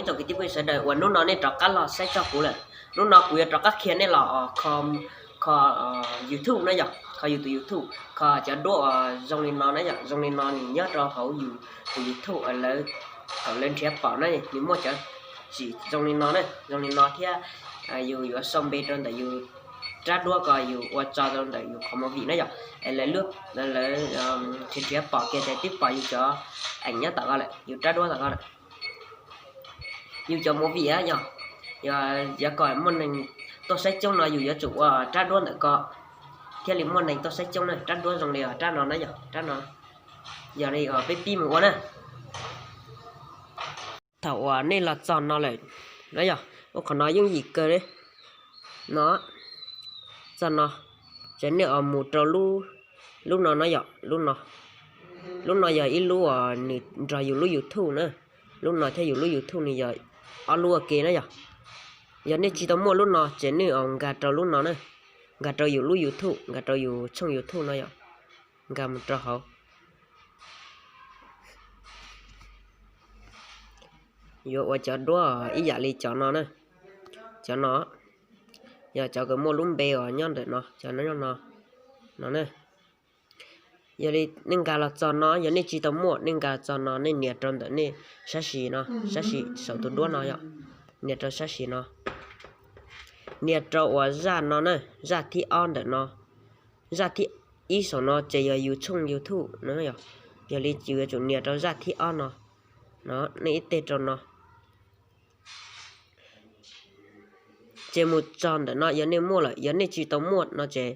Tsoom kwv tij phooj ywg sawv daws uas hnub no nej rov qab los saib txog kuv lawm, hnub no kuv yuav rov qab qhia nej los kho, kho YouTube na yom, kho yus tus YouTube, kho cov duab uas zoo li no na yom, zoo li no nws nyob rau hauv yus tus YouTube uas lawv, thaum lawv nrhiav pom na, nws muaj cov tsim zoo li no na, zoo li no thiab yus yuav sau npe rau ntawm yus rab duab ko yus ua tso rau ntawm yus qhov movie na yom, es lawv, lawv nrhiav nrhiav pom kiag ces twb pom yus cov eem nyob tom ko lawm, yus rab duab tom ko lawm. Yus cov movie yog, yog kom muaj neeg tuaj saib coob no yus yuav tsum ua rab duab ntawm ko thiaj li muaj neeg tuaj saib coob na. Rab duab zoo li rab no na yom, rab no yog li peb pib mus ua na. Thaum uas nej los txog no lawm na yom, ua qhov no yooj yim kawg li no, txog no ces nej mus rau lub no na yom, lub no, lub no yog ib lub uas nws nrog yus lub YouTube na, lub no thiab yus lub YouTube nws yog ob lub ua ke na yom. Yog nej tsis tau muaj lub no ces nej nkag rau lub no na, nkag rau yus lub YouTube, nkag rau yus tshooj YouTube no yom, nkag mus rau hauv. Yuav ua cov duab ib yam li cov no na, cov no yog cov uas muaj lub npe uas nyob ntawm no, cov no, no na. Yog li nej nkag los txog no, yog nej tsis tau muaj nej nkag los txog no nej nias rau ntawm nej sab sis no, sab sis saum tus duab no yom, nias rau sab sis no, nias rau uas zaj no na, zaj thib ob ntawm no, zaj thib ib saum no ces yog yus tshooj YouTube no yom. Yog li yus yuav tsum nias rau zaj thib ob no, no nej ib teg rau no. Ces mus txog ntawm no yog nej muaj lawm, yog nej tsis tau muaj no ces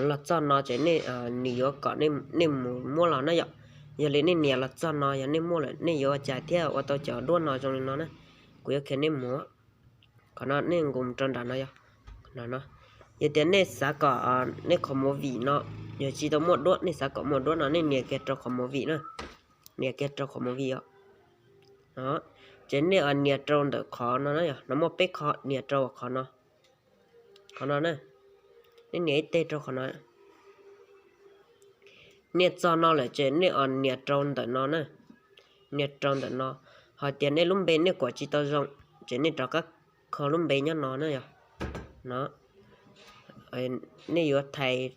los txog no ces nws yuav kom nej mus muab los na yom. Yog li nej nias los txog no yog nej muaj lawm nej yuav ua cas thiaj ua tau cov duab no zoo li no na. Kuv yuav qhia nej mus, qhov no nej nqus rau nram no yog, yog tias nej xav kom nej qhov movie no, yog tsis tau muaj duab nej xav kom muaj duab no nej nias kiag rau qhov movie na, nias kiag rau qhov movie os. Ces nej nias rau ntawm qhov no na yom, no muaj peb qhov, nias rau qhov no, qhov no na, nej nias ib teg rau qhov no. Nias txog no lawm ces nej nias rau ntawm no na, nias rau ntawm no. Hos tias nej lub npe nej kuam tsis tau zoo ces nej rov qab kho lub npe nyob no na yom. No, nej yuav thais,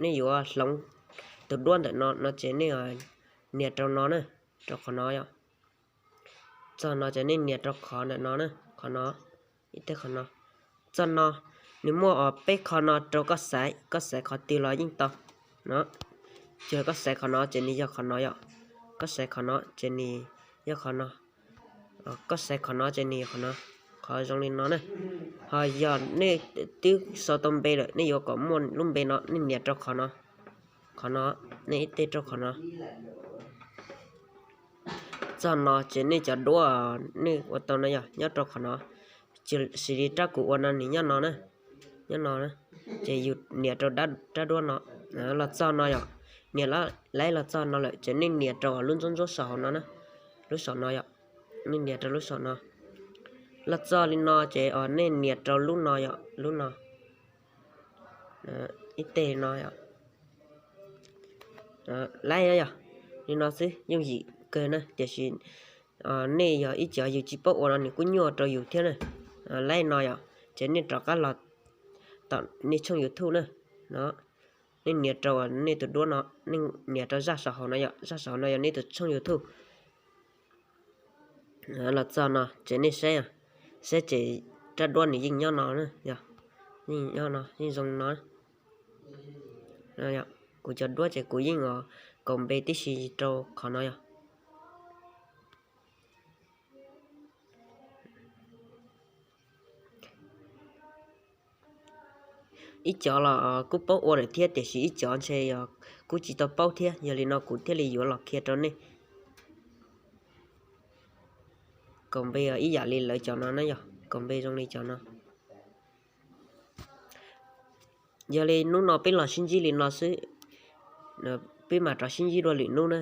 nej yuav hloov tus duab ntawm no no ces nej nias rau no na, rau qhov no yom. Txog no ces nej nias rau qhov ntawm no na, qhov no, ib teg qhov no. Txog no, nws muaj peb qhov no rau koj xaiv, koj xaiv qhov twg los yeej tau. No, ces koj xaiv qhov no ces nws yog qhov no yom. Koj xaiv qhov no ces nws yog qhov no. Koj xaiv qhov no ces nws yog qhov no, qhov zoo li no na. Hos yog nej twb sau tau npe lawm nej yuav kom muaj lub npe no nej nias rau qhov no, qhov no, nej ib teg rau qhov no. Txog no ces nej cov duab nej ua tau no yog nyob rau qhov no, xws li rab kuv ua no nws nyob no na, nyob no na. Ces yus nias rau rab duab no, los txog no yom, nias laib los txog no lawm ces nej nias rau lub ntsuab ntsuab saum hauv no na, lub saum no yom, nej nias rau lub saum no. Los txog li no ces nej nias rau lub no yom, lub no, ib teg no yom. Laib yog li no xwb, yooj yim kawg na, tiam sis nej yog ib cov yus tsis paub ua no nws kuj nyuaj rau yus thiab na. Laib no yom, ces nej rov qab los tom nej tshooj YouTube na. No, nej nias rau nej tus duab no, nej nias rau zaj saum hauv no yom, zaj saum hauv no yog nej tus tshooj YouTube. Los txog no ces nej saib, saib ces rab duab nws yeej nyob no, yeej nyob no, yeej zoo no. Kuv cov duab ces kuv yeej kaus npe tib si rau qhov no yog. Ib cov los kuj paub ua lawm thiab tiam sis ib cov ntshe yog kuj tsis tau paub thiab, yog li no kuv thiaj li yuav los qhia rau nej. Kaus npe ib yam li lawv cov no na yog, kaus npe zoo li cov no. Yog li hnub no peb los sib ntsib li no xwb, peb mam rov sib ntsib dua lwm hnub na.